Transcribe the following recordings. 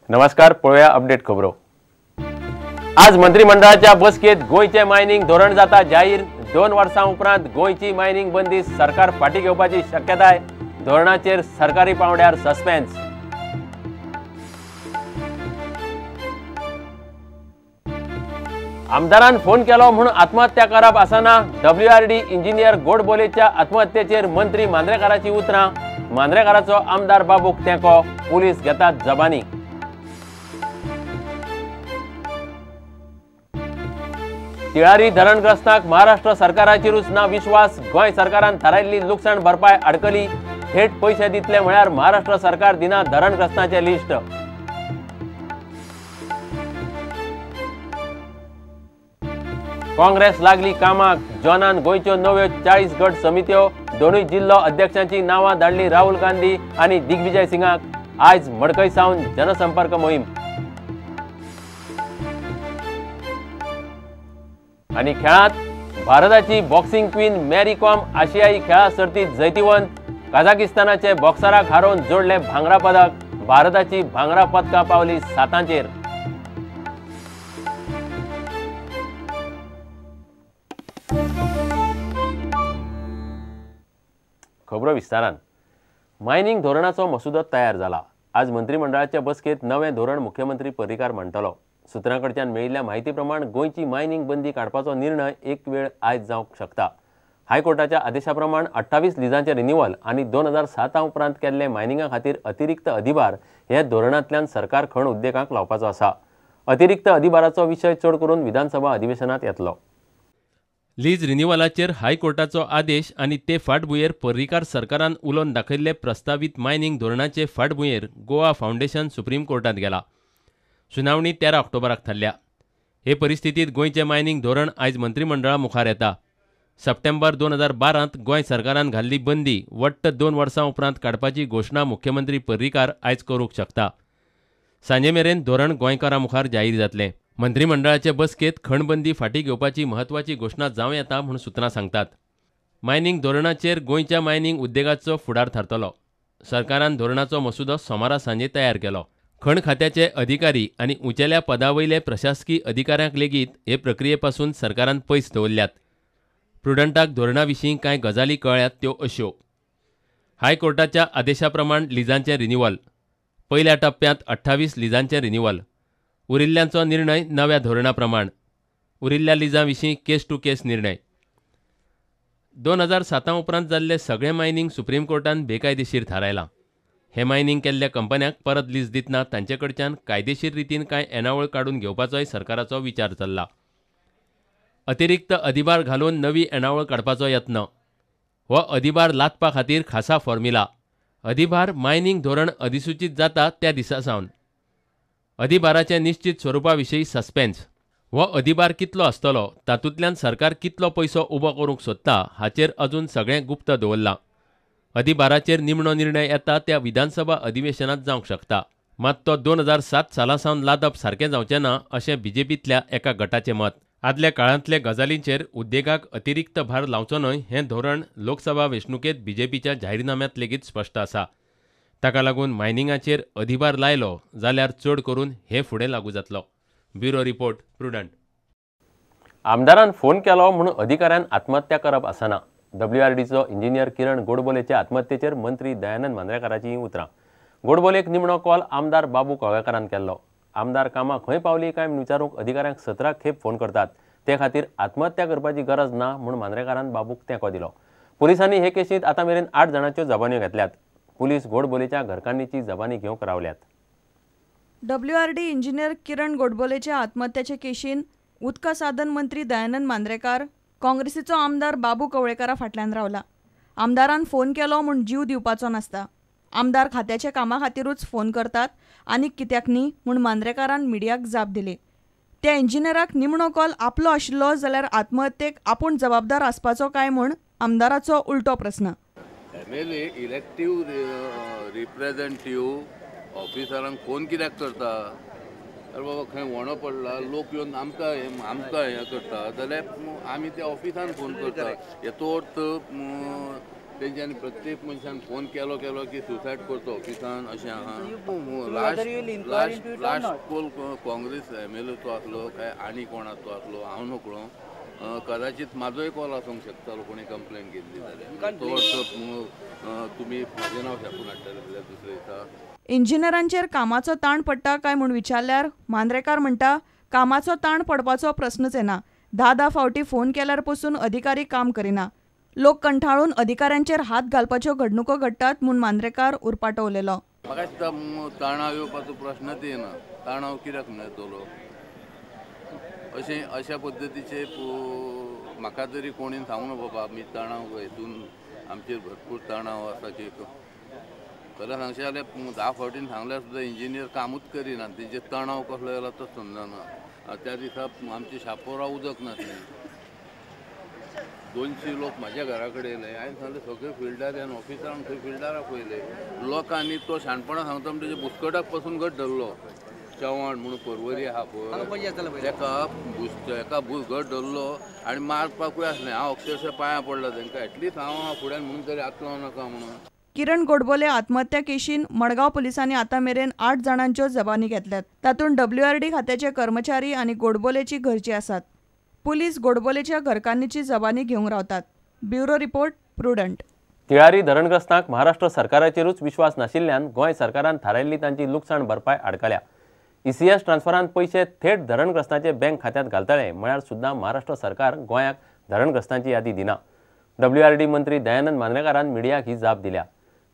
नमस्कार, पळोवया अपडेट खबरो। आज मंत्रिमंडळाच्या बसकेत गोंयचें मायनिंग धोरण जाता जाहीर। 2 वर्सां उपरांत गोंयची मायनिंग बंदी सरकार फाटीं घेवपाची शक्यताय। धोरणाचेर सरकारी पांवड्यार सस्पेन्स। आमदारान फोन केलो म्हूण आत्महत्या करप आसना। डब्ल्यूआरडी इंजिनियर गोडबोलेच्या आत्महत्येचेर मंत्री मांद्रेकाराची उतरां। मांद्रेकाराचो आमदार बाबूक तेंको, पुलीस घेतात जबानी। तिळारी धरणग्रस्तांक महाराष्ट्र सरकाराचेरूच ना विश्वास। गोंय सरकारान थारायल्ली लुकसाण भरपाय अडकली। थेट पयशे दितले म्हळ्यार महाराष्ट्र सरकार दिना धरणग्रस्तांचें लिस्ट। काँग्रेस लागली कामाक। जॉनान गोंयच्यो नव्यो 40 गट समित्यो, दोनूय जिल्लो अध्यक्षांची नांवां धाडली राहुल गांधी आनी दिग्विजय सिंगाक। आयज मडकय सावन जनसंपर्क मोहीम। आनी खेळांत भारताची बॉक्सिंग क्वीन मॅरी कॉम आशियाई खेळां सर्तीत जैतिवंत। काझाकिस्तानाचे बॉक्सराक हारोवन जोडले भांगरा पदक। भारताची भांगरा पदकां पावली 7. खबरो विस्तारान। मायनिंग धोरणाचो मसुदो तयार जाला। आज मंत्रिमंडळाच्या बसकेत नवें धोरण मुख्यमंत्री पर्रीकार मांडटलो। सुत्रां कडच्यान मेळिल्ल्या म्हायती प्रमाण गोंयची मायनिंग बंदी काडपाचो निर्णय एक वेळ आयज जावंक शकता। हायकोर्टाच्या आदेशा प्रमाण 28 लिजांचें रिन्युअल आनी 2007 उपरांत केल्ले मायनिंगा खातीर अतिरिक्त अधिभार हे धोरणांतल्यान सरकार खण उद्देगांक लावपाचो आसा। अतिरिक्त अधिभाराचो विशय चड करून विधानसभा अधिवेशनात येतलो। लीज रिन्युअलाचेर हायकोर्टाचो आदेश आनी ते फाटभुंयेर पर्रीकार सरकारान उलोवन दाखयल्ले प्रस्तावीत मायनिंग धोरणाचे फाटभुंयेर गोवा फावंडेशन सुप्रीम कोर्टात गेला। सुनावणी 13 ऑक्टोबराक थारल्या। हे परिस्थितीत गोंयचें मायनिंग धोरण आयज मंत्रिमंडळा मुखार येता। सप्टेंबर 2012 गोंय सरकारान घाल्ली बंदी वट्ट 2 वर्सां उपरांत काडपाची घोशणा मुख्यमंत्री पर्रीकार आयज करूंक शकता। सांजे मेरेन धोरण गोंयकारां मुखार जाहीर जातलें। मंत्रिमंडळाचे बसकेत खणबंदी फाटीं घेवपाची म्हत्वाची घोशणा जावं येता म्हूण सुत्रां सांगतात। मायनिंग धोरणाचेर गोंयच्या मायनिंग उद्देगाचो फुडार थारतलो। सरकारान धोरणाचो मसुदो सोमारा सांजे तयार केलो। खण खात्याचे अधिकारी आनी उंचेल्या पदावयले प्रशासकी अधिकाऱ्यांक लेगीत हे प्रक्रिये पासून सरकारान पयस दवरल्यात। प्रुडंटाक धोरणा विशीं कांय गजाली कळ्ळ्यात त्यो अश्यो। हायकोर्टाच्या आदेशा प्रमाण लिजांचें रिन्युअल, पयल्या टप्प्यांत 28 लिजांचें रिन्युअल, उरिल्ल्यांचो निर्णय नव्या धोरणा प्रमाण, उरिल्ल्या लिजां विशीं केस टू केस निर्णय। 2007 उपरांत जाल्ले सगळे मायनिंग सुप्रीम कोर्टान बेकायदेशीर थारायलां। हे मायनिंग केल्ल्या कंपन्यांक परत लीज दितना तांचे कडच्यान कायदेशीर रितीन कांय येणावळ काडून घेवपाचोय सरकाराचो विचार चल्ला। अतिरिक्त अधिभार घालून नवी येणावळ काडपाचो यत्न। हो अधिभार लादपा खातीर खासा फॉर्म्युला। अधिभार मायनिंग धोरण अधिसूचीत जाता त्या दिसा सावन। अधिभाराच्या निश्चित स्वरुपा विशीं सस्पेन्स। हो अधिभार कितलो आसतलो, तातूंतल्यान सरकार कितलो पयसो उबो करूंक सोदता हाचेर अजून सगळें गुप्त दवरलां। अधिभाराचेर निमणो निर्णय येता त्या विधानसभा अधिवेशनात जावंक शकता। मात तो 2007 साला सावन लादप सारकें जावचें ना अशें बीजेपींतल्या एका गटाचें मत। आदल्या काळांतल्या गजालींचेर उद्देगाक अतिरिक्त भार लावचो न्हय हें धोरण लोकसभा वेंचणुकेंत बीजेपीच्या जाहीरनाम्यांत लेगीत स्पश्ट आसा। ताका लागून मायनिंगाचेर अधिभार लायलो जाल्यार चड करून हे फुडें लागू जातलो। Bureau report, Prudent. आमदारान फोन केलो म्हूण अधिकाऱ्यान आत्महत्या करप आसना। डब्ल्यूआरडीचो इंजिनियर किरण गोडबोलेच्या आत्महत्येचेर मंत्री दयानंद मांद्रेकाराची उतरां। गोडबोलेक निमणो कॉल आमदार बाबू कवळेकारान केल्लो। आमदार कामां खंय पावली काय म्हूण विचारूंक अधिकाऱ्यांक 17 खेप फोन करतात। ते खातीर आत्महत्या करपाची गरज ना म्हूण मांद्रेकारान बाबूक तेंको दिलो। पुलिसांनी हे केशींत आतां मेरेन 8 जाणांच्यो जबान्यो घेतल्यात। पुलीस गोडबोलेच्या घरकान्नीची जबानी घेवंक रावल्यात। डब्ल्यूआरडी इंजिनियर किरण गोडबोलेच्या आत्महत्याचे केशीन उदका साधन मंत्री दयानंद मांद्रेकार काँग्रेसीचो आमदार बाबू कवळेकारा फाटल्यान रावला। आमदारान फोन केलो म्हूण जीव दिवपाचो नासता। आमदार खात्याच्या कामा खातीरूच फोन करतात आनी कित्याक न्ही म्हूण मांद्रेकारान मिडियाक जाप दिली। त्या इंजिनियराक निमणो कॉल आपलो आशिल्लो जाल्यार आत्महत्येक आपूण जबाबदार आसपाचो काय म्हूण आमदाराचो उलटो प्रस्न। एमएलए इलेक्टीव रिप्रेझेंटेटिव्ह ऑफिसरांक फोन कित्याक करता? अरे बाबा खंय वणो पडला, लोक येवन आमकां आमकां हें करता जाल्यार आमी त्या ऑफिसान फोन करता। हेचो अर्थ तेंच्यांनी प्रत्येक मनशान फोन केलो केलो की सुसायड करचो ऑफिसान अशें आहा. लास्ट लास्ट कोल काँग्रेस MLAचो आसलो काय आनी कोणाचो आसलो हांव नकळो, कदाचित म्हाजोय कॉल आसूंक शकतालो कोणी कंप्लेन केल्ली जाल्यार तो तुमी म्हाजें नांव छापून हाडटले जाल्यार दुसरे दिसा. इंजिनियरांचेर कामाचो ताण पडटा काय म्हूण विचारल्यार मांद्रेकार म्हणटा कामाचो ताण पडपाचो प्रस्नच येना. 10-10 फावटी फोन केल्यार पसून अधिकारी काम करिना. लोक कंठाळून अधिकाऱ्यांचेर हात घालपाच्यो घडणुको घडटात म्हूण मांद्रेकार उरपाटो उलयलो. म्हाका दिसता ताणाव येवपाचो प्रश्नच येना. ताणाव कित्याक मेळटलो अशें अशा पद्दतीचे म्हाका तरी कोणी सांगूं बाबा आमी ताणाव हितून आमचेर भरपूर ताणाव आसा की खरें सांगचें जाल्यार 10 फावटीन सांगल्यार सुद्दां इंजिनियर कामूच करिना. तेंचेर तणाव कसलो येयला तो समजना. त्या दिसा आमचे शापोरा उदक नासलें, 200 लोक म्हाज्या घरा कडेन येयले. हांवें सांगलें सगळे फिल्डार आनी ऑफिसरांक थंय फिल्डार आपयले लोकांनी. तो शाणपणां सांगता म्हण तेजे बुस्कटाक पसून घट धरलो. चव्हाण म्हणून परवरी आहा पळय तेका एका भूस घट धरलो आनी मारपाकूय आसलें. हांव अक्षरशः पांयां पडलो तेंकां, एटलिस्ट हांव फुड्यान म्हणून तरी हात लावं नाका म्हणून. किरण गोडबोले आत्महत्या केशीन मडगांव पुलिसांनी आतां मेरेन 8 जाणांच्यो जबानी घेतल्यात. तातूंत WRD खात्याचे कर्मचारी आनी गोडबोलेची घरची आसात. पुलीस गोडबोलेच्या घरकान्नीची जबानी घेवंक रावतात. Bureau report, Prudent. Tillari धरणग्रस्तांक Maharashtra सरकाराचेरूच विश्वास नाशिल्ल्यान गोंय सरकारान थारायल्ली तांची लुकसाण भरपाय आडकल्या. ECS ट्रान्सफरान पयशे थेट धरणग्रस्तांचे बँक खात्यांत घालतले म्हळ्यार सुद्दां महाराष्ट्र सरकार गोंयाक धरणग्रस्तांची यादी दिना. WRD मंत्री दयानंद मांद्रेकारान मिडियाक ही जाप दिल्या.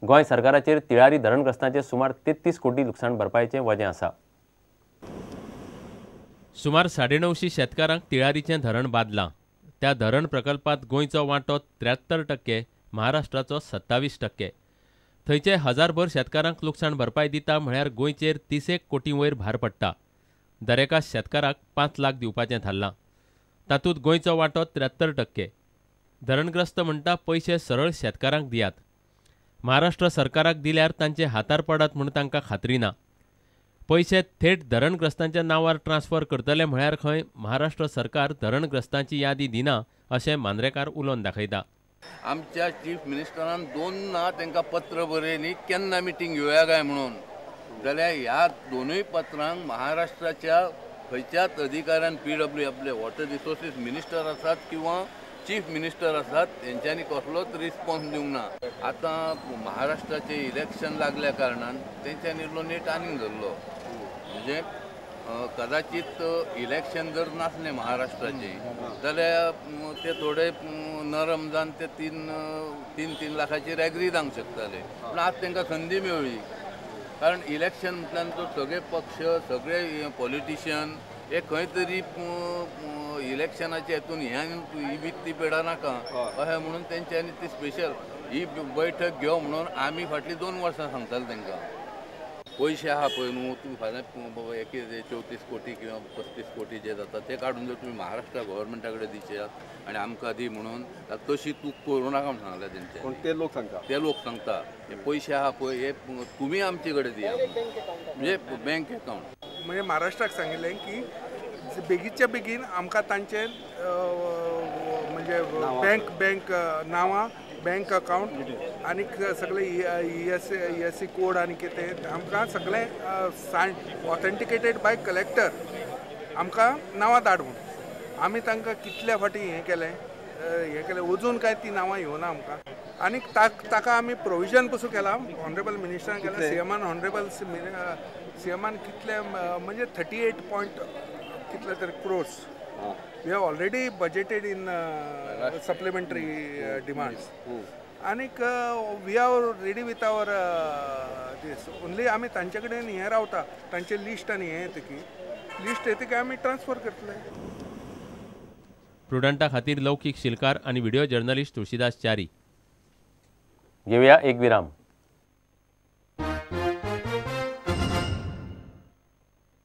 गोंय सरकाराचेर तिळारी धरणग्रस्तांचे सुमार 33 कोटी लुकसाण भरपायेचें वजें आसा. सुमार 950 शेतकारांक तिळारीचें धरण बादलां. त्या धरण प्रकल्पांत गोंयचो वांटो 73%, महाराष्ट्राचो 27%. थंयचे हजारभर शेतकारांक लुकसाण भरपाय दिता म्हळ्यार गोंयचेर 30 कोटी वयर भार पडटा. दरेका शेतकाराक 5 लाख दिवपाचें थारलां. तातूंत गोंयचो वांटो 73%. धरणग्रस्त म्हणटा पयशे सरळ शेतकारांक दियात. महाराष्ट्र सरकाराक दिल्यार तांचे हातार पडत म्हूण तांकां खात्री ना. पयशे थेट धरणग्रस्तांच्या नांवार ट्रान्सफर करतले म्हळ्यार खंय महाराष्ट्र सरकार धरणग्रस्तांची यादी दिना अशें मांद्रेकार उलोवन दाखयता. आमच्या चीफ मिनिस्टरान 2 ना तांकां पत्र बरयली केन्ना मिटींग घेवया काय म्हणून, जाल्यार ह्या दोनूय पत्रांक महाराष्ट्राच्या खंयच्याच अधिकाऱ्यान PW आपले वॉटर रिसोर्सीस मिनिस्टर आसात किंवा चीफ मिनिस्टर आसात तेंच्यांनी कसलोच रिस्पॉन्स दिवंक ना. आतां महाराष्ट्राचें इलेक्शन लागल्या कारणान तेंच्यांनी इल्लो नेट आनीक धरलो. म्हणजे कदाचित इलेक्शन जर नासलें महाराष्ट्राचें जाल्यार ते थोडे नरम जावन ते 3-3 लाखाचेर एग्री जावंक शकताले. पूण आज तांकां संदी मेळ्ळी कारण इलेक्शन म्हटल्यार तो सगळे पक्ष सगळे पॉलिटिशियन हे खंय तरी इलेक्शनाच्या हेतून ही विकती पेडा नाका अशें म्हणून तेंच्यांनी ती स्पेशल ही बैठक घेव म्हणून आमी फाटलीं 2 वर्सां सांगताले तांकां. पयशे आहा पळय न्हू तुमी फाल्यां बाबा एक 34 कोटी किंवा 35 कोटी जे जाता ते काडून जर तुमी महाराष्ट्र गव्हर्मेंटा कडेन दिशात आनी आमकां दी म्हणून तशी तूं करूं नाका म्हूण सांगलें तेंच्यांनी. ते लोक सांगता, ते लोक सांगता हे पयशे आहा पळय हे तुमी आमचे कडेन दिया म्हणजे बँक अकावंट. म्हणजे महाराष्ट्राक सांगिल्लें की बेगीनच्या बेगीन आमकां तांचे म्हणजे बँक बँक नांवां, बँक अकावंट आनी सगळे ESC code आनी कितें आमकां सगळें ऑथेंटिकेटेड बाय कलेक्टर आमकां नांवां धाड म्हूण. आमी तांकां कितल्या फावटी हें केलें अजून कांय ती नांवां येवना आमकां. आनी ताका आमी प्रोविजन पसून केलां, ऑनरेबल मिनिस्टरान केलां, सीएमान ऑनरेबल सीएमान कितले म्हणजे 38 पॉयंट कितले तरी crores we have already budgeted in supplementary demands. आनीक we are ready with our this. Only आमी तांचे कडेन हें रावता, तांचें लिस्ट आनी हें येतकी लिस्ट येतकी आमी ट्रान्सफर करतले. प्रुडंटा खातीर लौकीक शिलकार आनी व्हिडिओ जर्नलिस्ट तुळशीदास च्यारी. घेवया एक विराम.